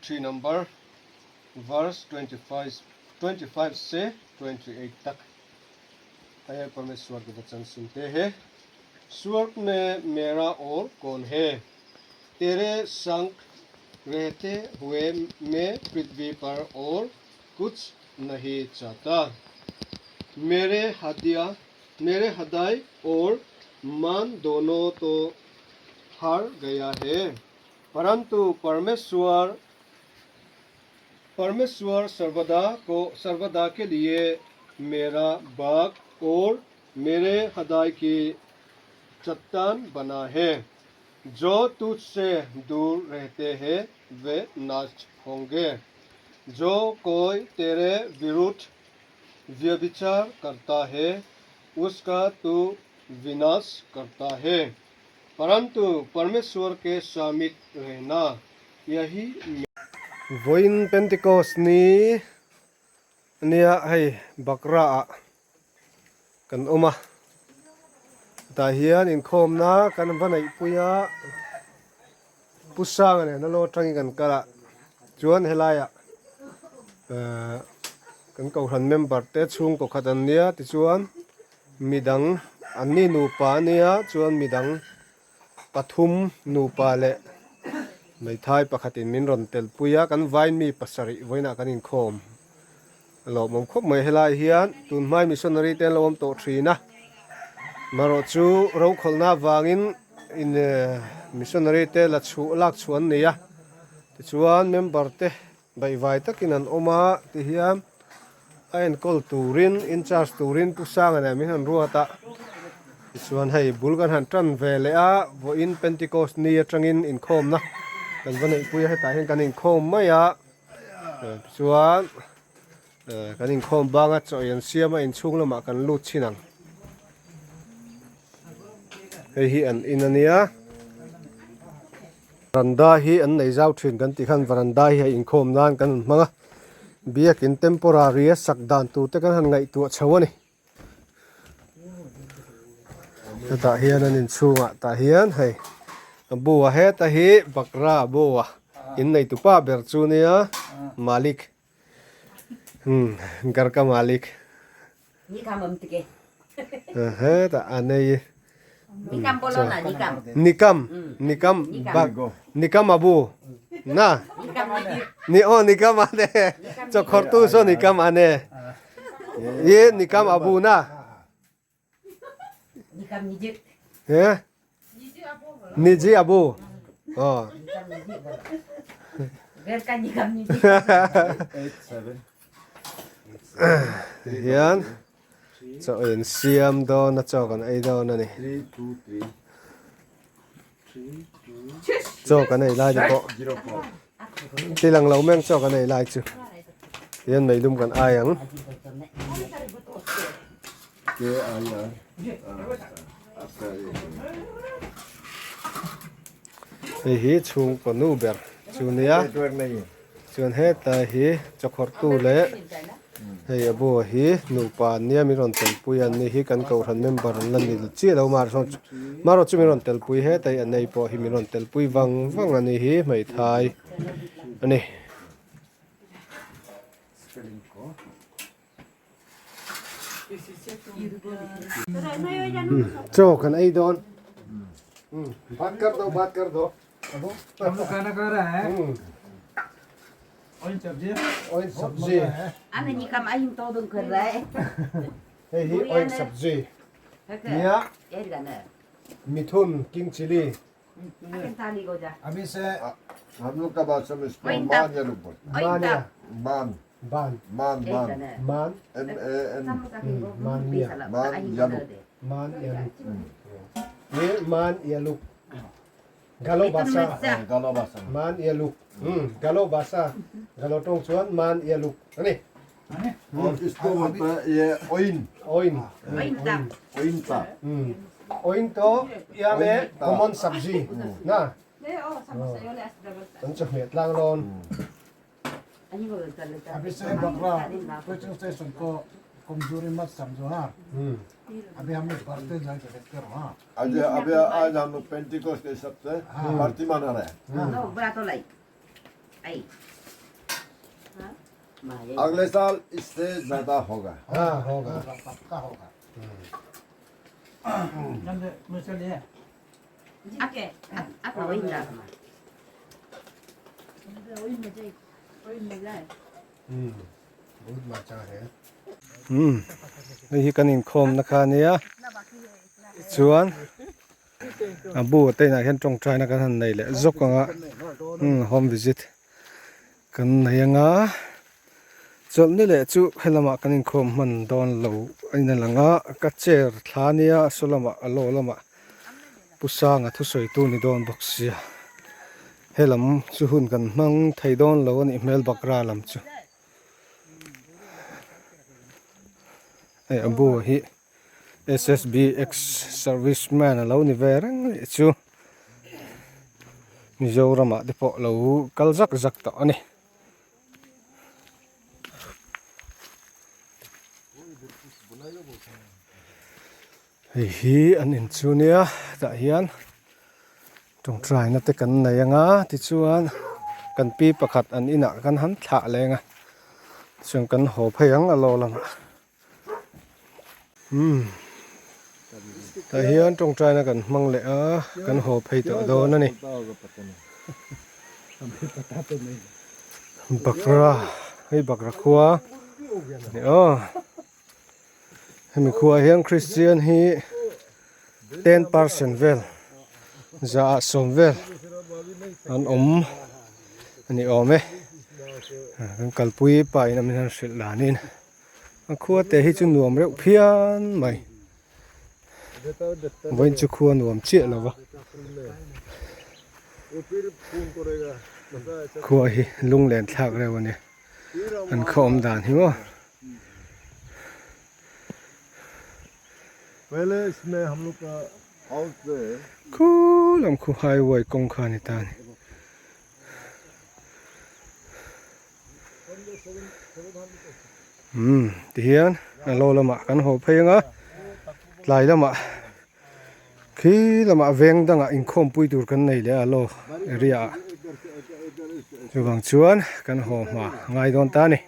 3 number verse 25 25 से 28 तक आइए परमेश्वर के वचन सुनते हैं स्वर्ग में मेरा और कौन है तेरे संग रहते हुए मैं पृथ्वी पर और कुछ नहीं चाहता मेरे हदिया मेरे हृदय और मन दोनों तो हार गया है परंतु परमेश्वर परमेश्वर सर्वदा को सर्वदा के लिए मेरा बाग और मेरे हृदय की चट्टान बना है जो तुझसे दूर रहते हैं वे नष्ट होंगे जो कोई तेरे विरुद्ध व्यभिचार करता है उसका तू विनाश करता है परंतु परमेश्वर के समीप रहना यही Vawiin Pentecost ni ania hei Bakra ah kan awm a, tah hian inkhawmna kan va neih pui a, Pu Sanga nen a lo atangin kan kal a, chuan helaiah ehh kan kohhran member te chhungkaw khat an nia tichuan midang anni nupa ania chuan midang pathum nupa leh hmeithai pakhatin min rawn telpui a, kan vain mi pasarih vawiinah kan inkhawm. A lawmawm khawp mai helai hian tun hmai missionary te an lo awm tawh thin a marawh chu rokhawlhna avangin in missionary te la chhuh lak chhuah an nei a tichuan member te baihvai takin an awm a tihian a enkawl turin in charge turin Pu Sanga nen min han ruat a tichuan hei bul kan han tan ve leh a vawiin Pentecost ni atangin inkhawmna kan va neihpui a hetah hian kan inkhawm mai a. Chuan kan inkhawm banga chaw ei an siam a inchhung lamah kan lut chhin ang. Hei hi an in a nia. Varanda hi an nei zau thin kan tih khan varanda hi a inkhawm nan kan han hmang a. Biakin temporary a sak dan tur te kan han ngaihtuah chho a ni. Hetah hian an inchhungah tah hian hei a bu a heta hi bakra a bu a inneitu pa ber chu nia malik umm garka malik hetah a nei nikam nikam bak nikam a bu na ni aw nikam a ne chawkhawrhtu saw nikam a ne. Ye nikam abu na. Nikam niji. He? Niji abu. Oh. Berka nikam niji. Hian chaw in siam dawn a chaw kan ei dawn a ni. Chaw kan ei lai te pawh tilang lo meng chaw kan ei lai chu hian meilum kan ai ang. Hei hi chhungkaw nu ber chu nia chuan hetlai hi chawkhawrhtu leh Hei a bu hi nupa an nia min rawn telpui a ni hi kan kohhran member an la ni chiah lo marawh chu min rawn telpui het a i a nei pawh hi min rawn telpui vang vang a ni hi hmeithai a ni. Chaw kan ei dawn baat kar do baat kar do. Hei hi oil sabzi nia mithun king chilli man man man man man man yaluk Galo basa. Galo basa. Man ialuk. Galo basa. Galo tawng chuan man ialuk a ni. Aw isko bolta ye oin. Oin. Oin ta. Oin ta. Oin to ia me common sabji. Na. An chawhmeh tlang lawn. अभी से बकरा coaching station को कमजोरी मत समझो हाँ अभी हम लोग बढ़ते जाएंगे देखते रहो हाँ आज अभी आज हम लोग पेंटिकोस के हिसाब से पार्टी मना रहे हैं। अगले साल इससे ज्यादा होगा हाँ होगा पक्का होगा बहुत मजा है hei hi kan inkhawm na kha ania chuan a bu te inah hian tawngtai na kan han nei leh zawk ang a home visit kan nei anga chawlhni leh chu helamah kan inkhawm hman dawn lo a in a lang a ka chair thla ania saw lamah a law lamah Pu Sanga thusawi tu ni dawn bawk sia helam chu hun kan hmang thei dawn lo a nih hmel bakra lam chu. Hei a bu hi SSB ex serviceman a lo ni ve reng a nih chu Mizoram ah te pawh lo kal zak zak tawh a ni. Hei hi an in chu nia tah hian tawngtaina te kan nei anga tichuan kan pi pakhat an inah kan han thlah leng a chuan kan haw phei ang a law lamah umm tah hian tawngtaina kan hmang leh a kan haw phei tawh dawn a ni bakra hei bakra khua a ni aw. Hemi khuaah hian Christian hi 10% vel za ah sawm vel an awm a ni awm e kan kalpui pa in a min han hrilh danin a khua te hi chu nuam reuh phian mai vawiin chu khua nuam chiah lo va khua hi lunglen thlak reuh a ni an khaw awm dan hi maw. Khu lam khu highway kawng kha a ni ta a ni. Umm tihian a law lamah kan haw phei ang a tlai lamah khi lamah veng dangah inkhawmpui tur kan nei leh a law area ah chuvang chuan kan haw hma a ngai dawn ta a ni.